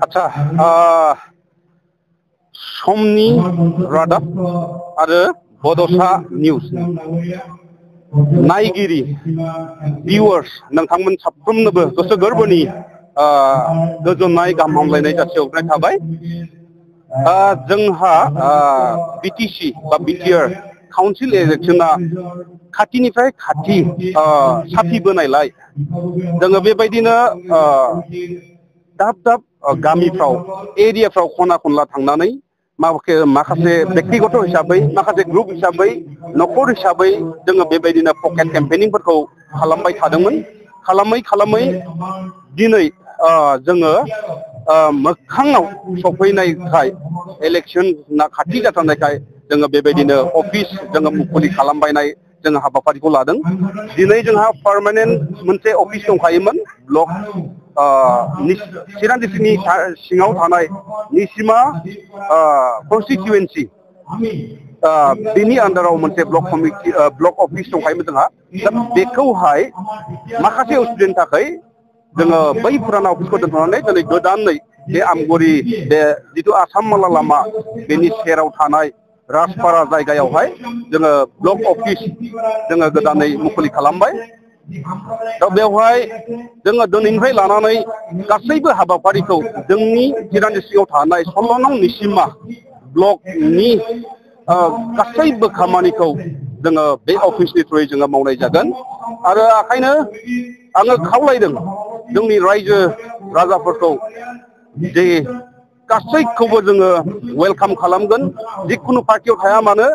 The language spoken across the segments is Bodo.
আচ্ছা समनि रादाब आरो बड'सा निउज नायगिरि भिउवार्स नोंथांमोन साफ्रोमनोबो गोसो गोरबोनि गोजोननाय गाहाम हामलायनाय जासिहरनाय थाबाय। जोंहा बिटिसि बा बिटिआर काउन्सिल इलेक्शना खाथिनिफ्राय खाथि साफिबोनायलाय जोङो बेबायदिनो दाब दाब गामिफ्राव एरियाफ्राव खना खनला थांनानै माखासे व्यक्तिगत हिसाबै माखासे ग्रुप हिसाबै न'खर हिसाबै जोङो बेबायदिनो पकेट केम्पेनिंफोरखौ खालामबाय थादोंमोन। खालामै दिनै जोङो मोगथाङाव सफैनायखाय इलेक्शना खाथि जाथारनायखाय जोङो बेबायदिनो अफिस जोङो मुखुलि खालामबायनाय जोङो हाबाफारिखौ लादों। दिनै जोंहा पार्मानेन्ट मोनसे अफिस दंखायोमोन ब्लक चिरां डिस्ट्रिक्टनि सिङाव थानाय निसिमा कनस्टिटुवेन्सि बेनि आन्दाराव मोनसे ब्लक अफिस दंखायोमोन जोंहा। दा बेखौहाय माखासे उसुबिदानि थाखाय जोङो बै फुराना अफिसखौ दोनथ'नानै दिनै गोदानै बे आमगुरि बे जिथु आसाम माला लामा बेनि सेराव थानाय राजपारा जायगायावहाय जोङो ब्लक अफिस जोङो गोदानै मुखुलि खालामबाय। दा बेवहाय जोङो दिनैनिफ्राय लानानै गासैबो हाबाफारिखौ जोंनि चिरां डिस्ट्रिक्टआव थानाय 16 नं निसिमा ब्लकनि गासैबो खामानिखौ जोङो बे अफिसनि थ्रुयै जोङो मावनाय जागोन। आरो ओंखायनो आङो खावलायदों जोंनि रायजो राजाफोरखौ जे गासैखौबो जोङो वेलकाम खालामगोन। जिखुनु पार्टियाव थाया मानो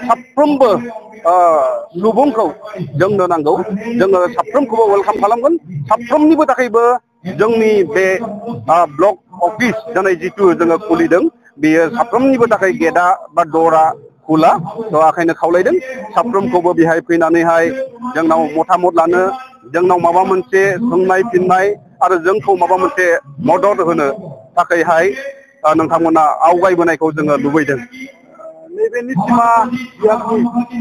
साफ्रोमबो सुबुंखौ जोंनो नांगौ। जोङो साफ्रोमखौबो वेलकाम खालामगोन। साफ्रोमनिबो थाखायबो जोंनि बे ब्लक अफिस दिनै जिथु जोङो खुलिदों बेयो साफ्रोमनिबो थाखाय गेटआ बा दरा खुला। थ' ओंखायनो खावलायदों साफ्रोमखौबो बेहाय फैनानैहाय जोंनाव मतामत लानो, जोंनाव माबा मोनसे सोंनाय फिननाय आरो जोंखौ माबा मोनसे मदद होनो थाखायहाय नोंथांमोना आवगायबोनायखौ जोङो लुबैदों। नैबे निसिमा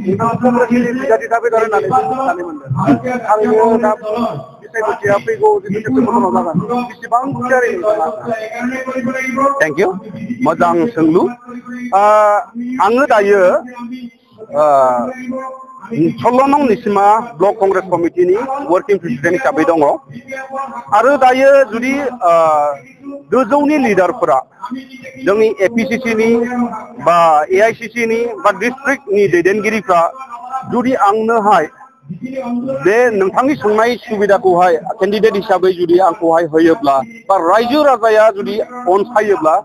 बिजाथि थाबाय थादों होननानै साननानै मोनदों। थारैनो दा बिसायख'थिया फैगौ जिथु सेप्तेम्बराव जागोन बेसेबां थियारि नोंथाङा? थेंक इउ, मोजां सोंलु। आङो दायो 16 नं निसिमा ब्लक कंग्रेस कमिटिनि वर्किं प्रेसिडेन्ट हिसाबै दङ। आरो दायो जुदि गोजौनि लिडारफोरा जोंनि एपिसिसिनि बा एआइसिसिनि बा डिस्ट्रिक्टनि दैदेनगिरिफ्रा जुदि आंनोहाय बे नोंथांनि सोंनाय सुबिदाखौहाय केन्डिडेट हिसाबै जुदि आंखौहाय होयोब्ला बा रायजो राजाया जुदि अनसायोब्ला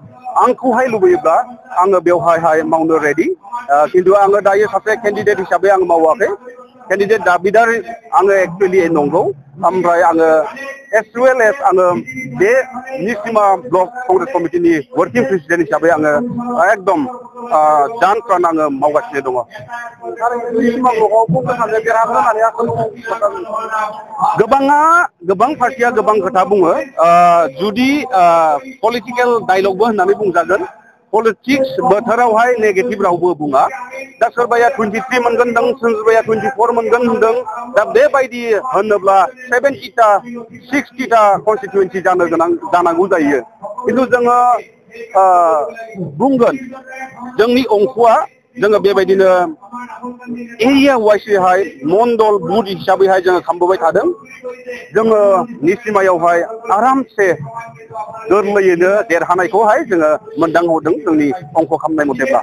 आंखौहाय लुबैयोब्ला आङो बेवहाय मावनो रेडि। खिन्थु आङो दायो सासे केन्डिडेट हिसाबै आं मावाखै। केन्डिडेट दाबिदार आङो एक्सुवेलि नंगौ। ओमफ्राय आङो एज वेल एज आङो बे निसिमा ब्लक कंग्रेस कमिटिनि वर्किं प्रेसिडेन्ट हिसाबै आङो एकदम जान प्रान आङो मावगासिनो दङ। गोबां पार्टिया गोबां खोथा बुङो। जुदि पलिटिकेल डायलगबो होननानै बुंजागोन। पलिटिक्स बोथोरावहाय नेगेटिभ रावबो बुङा। दा सोरबाया 23 मोनगोन होनदों, सोरबाया 24 मोनगोन होनदों। दा बेबायदि होनोब्ला 70टा 60टा कनस्टिटुवेन्सि जानांगौ जायो। खिन्थु जोङो बुंगोन जोंनि अंख'आ जोङो बेबायदिनो एरिया वाइसैहाय मण्डल बुथ हिसाबैहाय जोङो खालामबोबाय थादों। जोङो निसिमायावहाय आरामसे गोरलैयैनो देरहानायखौहाय जोङो मोनदांहरदों जोंनि अंख' खालामनाय मथेब्ला।